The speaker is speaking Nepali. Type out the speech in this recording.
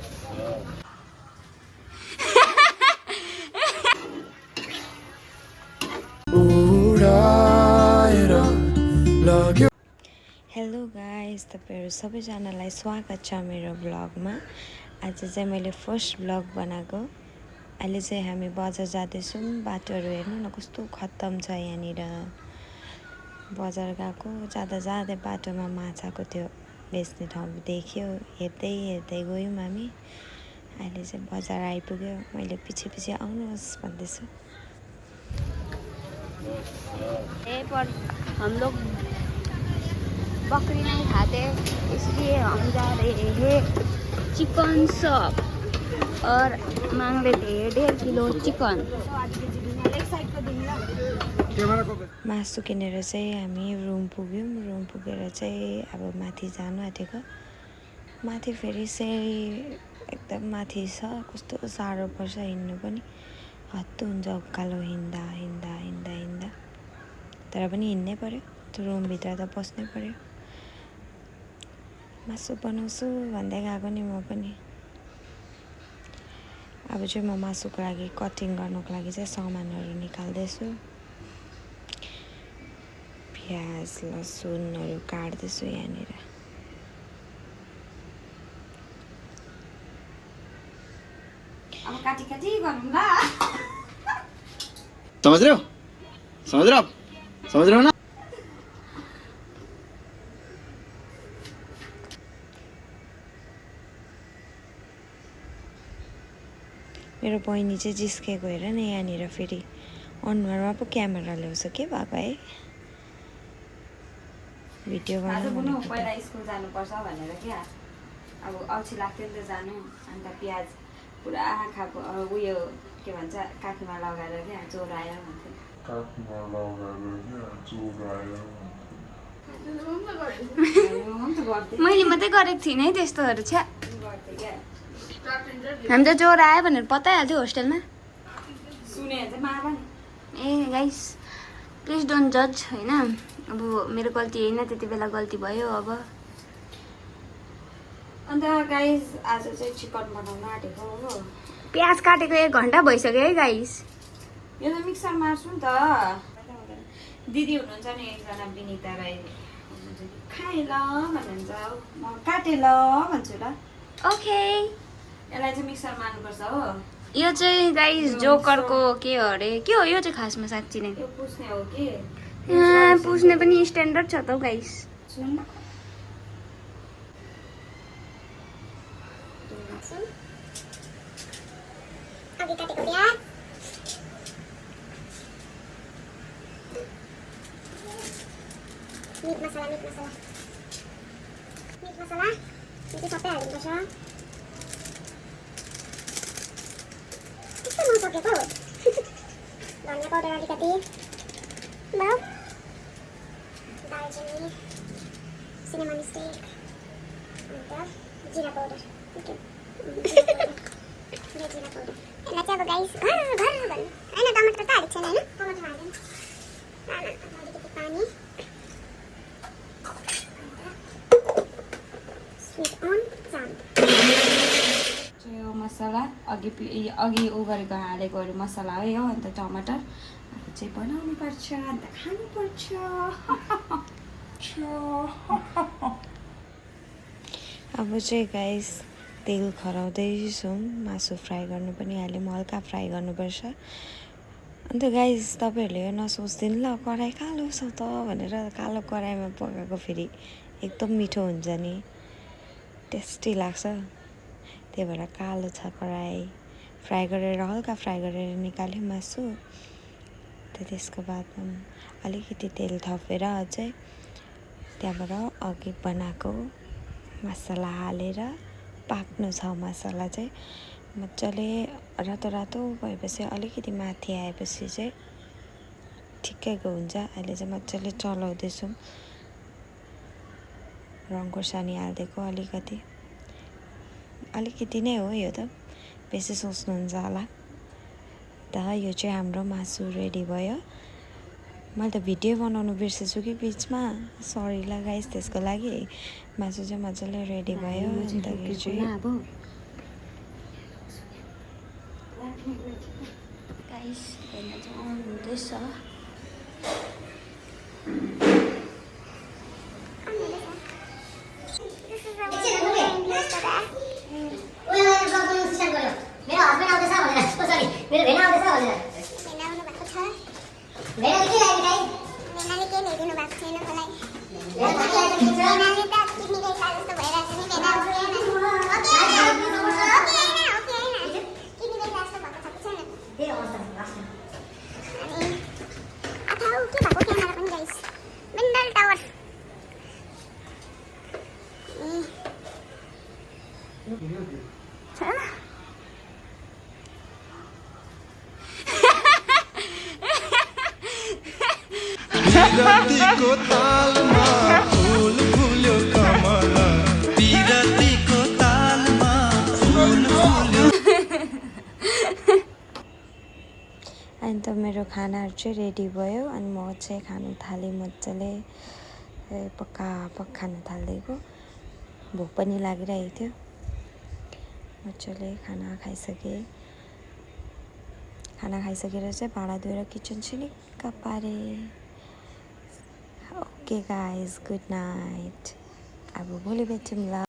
हेलो गाइस, तपाईहरु सबैजनालाई स्वागत छ मेरो ब्लगमा। आज चाहिँ मैले फर्स्ट ब्लग बनाएको। अहिले चाहिँ हामी बजार जाँदैछौँ। बाटोहरू हेर्नु न कस्तो खत्तम छ यहाँनिर। बजार गएको जाँदा जाँदै बाटोमा माछाको त्यो बेच्ने ठाउँ देख्यो, हेर्दै हेर्दै गयौँ हामी। अहिले चाहिँ बजार आइपुग्यो। मैले पछि पछि आउनुहोस् भन्दैछु। पर हम लोग बकरी नहीं खाते, इसलिए हम जा रहे हैं चिकन शॉप और मांग लेते हैं 1.5 किलो चिकन। मासु किनेर चाहिँ हामी रुम पुग्यौँ। रुम पुगेर चाहिँ अब माथि जानु आँटेको। माथि फेरि सिँढी एकदम माथि छ, कस्तो साह्रो पर्छ हिँड्नु पनि। हत्तु हुन्छ उकालो हिँड्दा हिँड्दा हिँड्दा हिँड्दा, तर पनि हिँड्नै पर्यो। त्यो रुमभित्र त बस्नै पर्यो। मासु बनाउँछु भन्दै गएको नि म पनि। अब चाहिँ म मासुको लागि कटिङ गर्नुको लागि चाहिँ सामानहरू निकाल्दैछु। प्याज लसुनहरू काट्दैछु यहाँनिर। अब काटी काटी गरौँ ल। समझ रहे हो? समझ रहे हो आप? समझ रहे हो ना? मेरो बहिनी चाहिँ जिस्केको हेर न यहाँनिर। फेरि अनुहारमा पो क्यामेरा ल्याउँछ, के भएको है? भिडियो आज बुनु बनाउनु पहिला स्कुल जानुपर्छ भनेर क्या। अब अल्छी लाग्थ्यो नि त जानु। अन्त प्याज पुरा खाएको उयो के भन्छ काखीमा लगाएर क्या ज्वरो आयो भन्थ्यो। मैले मात्रै गरेको थिइनँ है त्यस्तोहरू छ्या। हामी त ज्वरो आयो भनेर पताइहाल्थ्यो होस्टेलमा। सुने चाहिँ मार नि। ए गाइस प्लिज डोन्ट जज होइन। अब मेरो गल्ती होइन, त्यति बेला गल्ती भयो। अब अन्त गाइस आज चाहिँ चिकन बनाउन आँटेको हो। प्याज काटेको 1 घन्टा भइसक्यो है गाइस। यो त मिक्सर मार्छु नि त। दिदी हुनुहुन्छ नि एकजना विनिता राई, खाए ल भन्नुहुन्छ, म काटे ल भन्छु ल। ओके, यसलाई चाहिँ मिक्सर मार्नुपर्छ हो। यो चाहिँ गाइस जोकरको के हो अरे, के हो यो चाहिँ खासमा साँच्ची नै? यो पुस्ने हो कि? पुस्ने पनि स्ट्यान्डर्ड छ त हौ गाइस। सुन अघि काटेको प्याज, मिट मसला मिट मसला यो चाहिँ सबै हाल्नुपर्छ। कस्तो नसकेको धनिया पाउडर अलिकति, भयो दालचिनी, सिनेमन स्टिक, अन्त जिरा पाउडर। यसलाई चाहिँ अब गाइस घर भन्नु होइन। टमाटर त हालेको छैन होइन, टमाटर हाल्दैन। अलिकति पानी, स्विट अन चाम। यो मसला अघि उ गरेको हालेकोहरू मसला है हो। अन्त टमाटर चाहिँ बनाउनु पर्छ, अन्त खानुपर्छ। अब चाहिँ गाइस तेल खराउँदैछौँ। मासु फ्राई गर्नु पनि हाल्यौँ, हल्का फ्राई गर्नुपर्छ। अन्त गाइस तपाईँहरूले यो नसोच्दिनु ल, कराई कालो छ त भनेर। कालो कराईमा पकाएको फेरि एकदम मिठो हुन्छ नि, टेस्टी लाग्छ। त्यही भएर कालो छ कराई। फ्राई गरेर हल्का फ्राई गरेर निकाल्यो मासु। त्यसको बादमा अलिकति तेल थपेर चाहिँ त्यहाँबाट अघि बनाएको मसला हालेर पाक्नु छ। मसला चाहिँ मजाले रातो रातो भएपछि अलिकति माथि आएपछि चाहिँ ठिक्कैको हुन्छ। अहिले चाहिँ मजाले चलाउँदैछौँ। रङ खोर्सानी हालिदिएको अलिकति नै हो, यो त बेसी सोच्नुहुन्छ होला। त यो चाहिँ हाम्रो मासु रेडी भयो। मैले त भिडियो बनाउनु बिर्सेछु कि बिचमा, सरी गाइस त्यसको लागि। मासु चाहिँ मजाले रेडी भयो। अन्तखेरि चाहिँ गाइस हेर्न चाहिँ आउनुहुँदैछ विरतीको तालमा फूल फुल्यो कमल विरतीको तालमा फूल फुल्यो। अनि त मेरो खानाहरू चाहिँ रेडी भयो अनि म चाहिँ खानु थालेँ मजाले पक्का खानु थालिदिएको भोक पनि लागिरहेको थियो मजाले खाना खाइसकेर चाहिँ भाँडा धोएर किचन छिनिक्क पारेँ ओके गाइज गुड नाइट अब भोलि भेटौँ ल